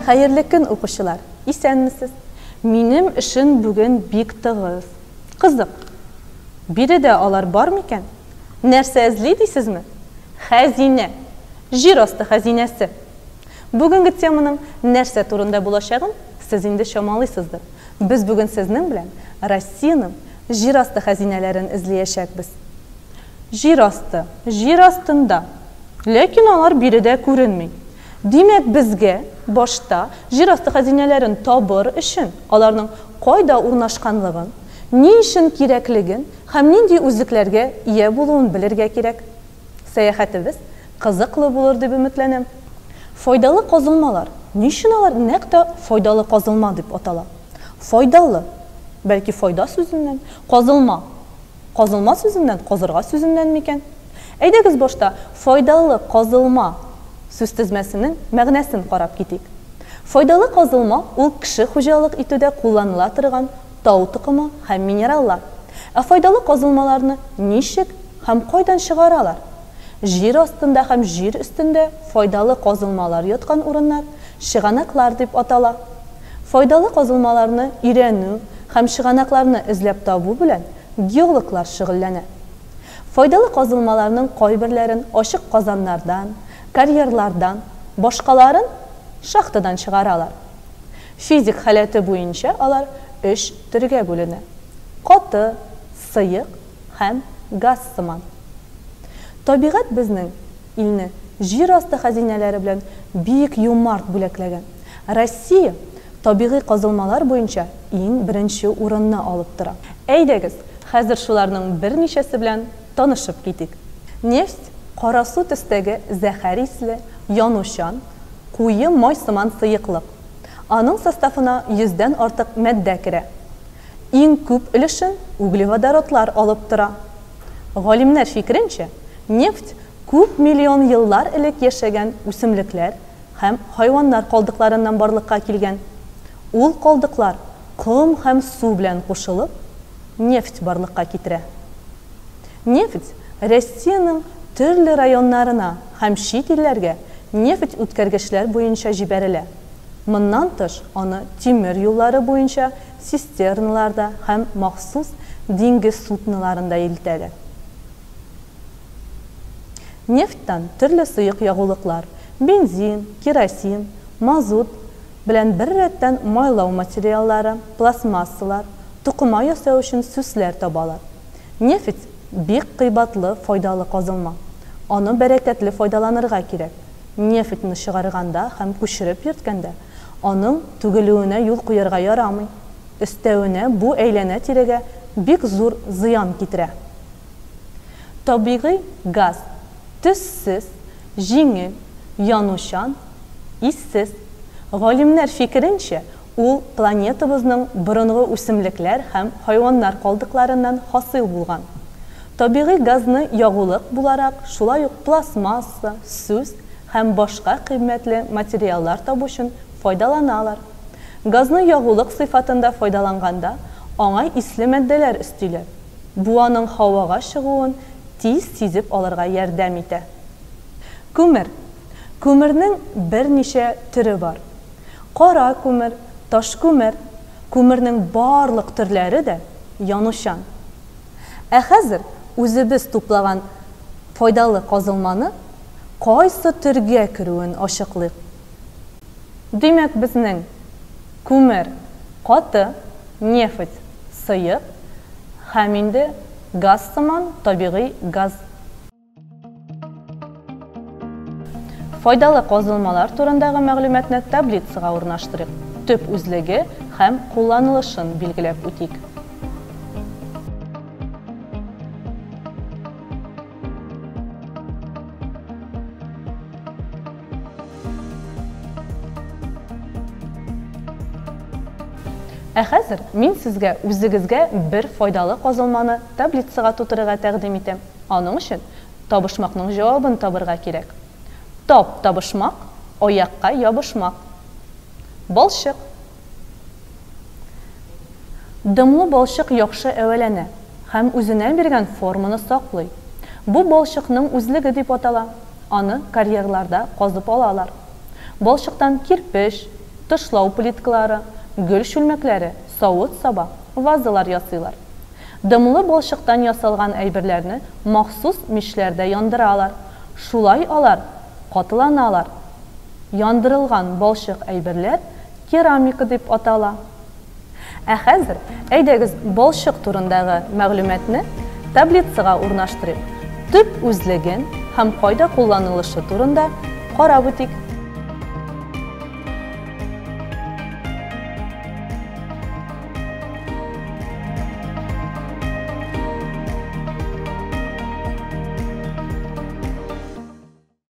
Хәерле көн, укучылар! Исәнмесез! Минем эшем бүген бик тыгыз. Кызык, биредә алар бар микән? Нәрсә эзли дисезме? Хәзинә! Җир асты хәзинәсе! Бүгенге теманың нәрсә турында булачагын сез инде чамалыйсыздыр. Без бүген сезнең белән Россиянең җир асты хәзинәләрен эзлиячәкбез. Җир асты, җир астында. Ләкин алар биредә күренми. Димәк, безгә башта җир асты хәзинәләрен табыр өчен аларның кайда урнашканлыгын, ни өчен кирәклеген һәм нинди үзлекләргә ия булуын белергә кирәк. Сәяхәтебез кызыклы булыр дип өметләнәм. Файдалы казылмалар. Ни өчен алар нәкъ тә файдалы казылма дип атала? Файдалы, бәлки файда сүзеннән, казылма, казылма сүзеннән, казырга сүзеннән микән? Әйдәгез башта файдалы казылма сүзтезмәсенең мәгънәсен карап китик. Файдалы казылма ул кеше хуҗалык итүдә кулланыла торган тау токымы һәм минераллар. Ә файдалы казылмаларны ничек һәм кайдан чыгаралар? Җир астында һәм җир өстендә файдалы казылмалар яткан урыннар чыганаклар дип атала. Файдалы казылмаларны өйрәнү һәм чыганакларны эзләп табу белән геологлар шөгыльләнә. Файдалы казылмаларның кайберләрен ачык казаннардан, карьерлардан, башкаларын шахтадан чыгаралар. Физик халәте буенча алар өч төргә бүленә, каты, сыек һәм газ сыман. Табигать безнең илне җир асты хәзинәләре белән бик юмарт бүләкләгән. Россия табигый казылмалар буенча иң беренче урынны алып тора. Әйдәгез, хәзер шуларның берничәсе белән танышып китик. Нефть, карасу төстәге зәһәр исле, янучан, куе май сыман сыеклык. Аның составына йөздән артык матдә керә. Иң күп өлешен углеводородлар алып тора. Галимнәр фикеренчә, нефть күп миллион еллар элек яшәгән үсемлекләр һәм хайваннар калдыкларыннан барлыкка килгән. Ул калдыклар ком һәм су белән кушылып, нефть барлыкка китерә. Нефть Россиянең төрле районнарына һәм чит илләргә нефть үткәргечләр буенча җибәрелә. Моннан тыш, аны тимер юллары буенча цистерналарда һәм махсус диңгез судноларында илтәләр. Нефтьтән төрле сыек ягулыклар, бензин, керосин, мазут белән беррәттән майлау материаллары, пластмассалар, тукыма ясау өчен сүсләр табалар. Нефть, бик кыйбатлы, файдалы казылма. Аны бәрәкәтле файдаланырга кирәк. Нефтьне чыгарганда һәм күчереп йөрткәндә, аның түгелүенә юл куярга ярамый. Өстәвенә, бу әйләнә-тирәгә бик зур зыян китерә. Табигый газ, төссез, җиңел, янучан, иссез. Галимнәр фикеренчә, ул планетабызның борынгы үсемлекләр һәм хайваннар калдыкларыннан хасил булган. Табигый газны ягулык буларак, шулай ук пластмасса, сүс һәм башка кыйммәтле материаллар табу өчен файдаланалар. Газны ягулык сыйфатында файдаланганда, аңа исле матдәләр өстиләр. Бу аның һавага чыгуын тиз сизеп алырга ярдәм итә. Күмер. Күмернең берничә төре бар. Кара күмер, ташкүмер. Күмернең барлык төрләре дә янучан. Ә хәзер үзебез туплаган файдалы казылманы кайсы төргә керүен ачыклыйк. Димәк, безнең күмер каты, нефть сыек һәм инде газ сыман табигый газ. Файдалы казылмалар турындагы мәгълүматны таблицага урнаштырыйк, төп үзлеге һәм кулланылышын билгеләп үтик. Ә хәзер мин сезгә үзегезгә бер файдалы казылманы таблицага тутырырга тәкъдим итәм. Аның өчен табышмакның җавабын табырга кирәк. Тап табышмак, аякка ябышмак. Балчык. Дымлы балчык яхшы әвәләнә һәм үзенә биргән форманы саклый. Бу балчыкның үзлеге дип атала. Аны карьерларда казып алалар. Балчыктан кирпеч, тышлау плиткалары, гөл чүлмәкләре, савыт-саба, вазалар ясыйлар. Дымлы балчыктан ясалган әйберләрне махсус мичләрдә яндыралар, шулай алар катыланалар. Яндырылган балчык әйберләр керамика дип атала. Ә хәзер, әйдәгез, балчык турындагы мәгълүматны таблицага урнаштырыйк, төп үзлеген һәм кайда кулланылышы турында карап үтик.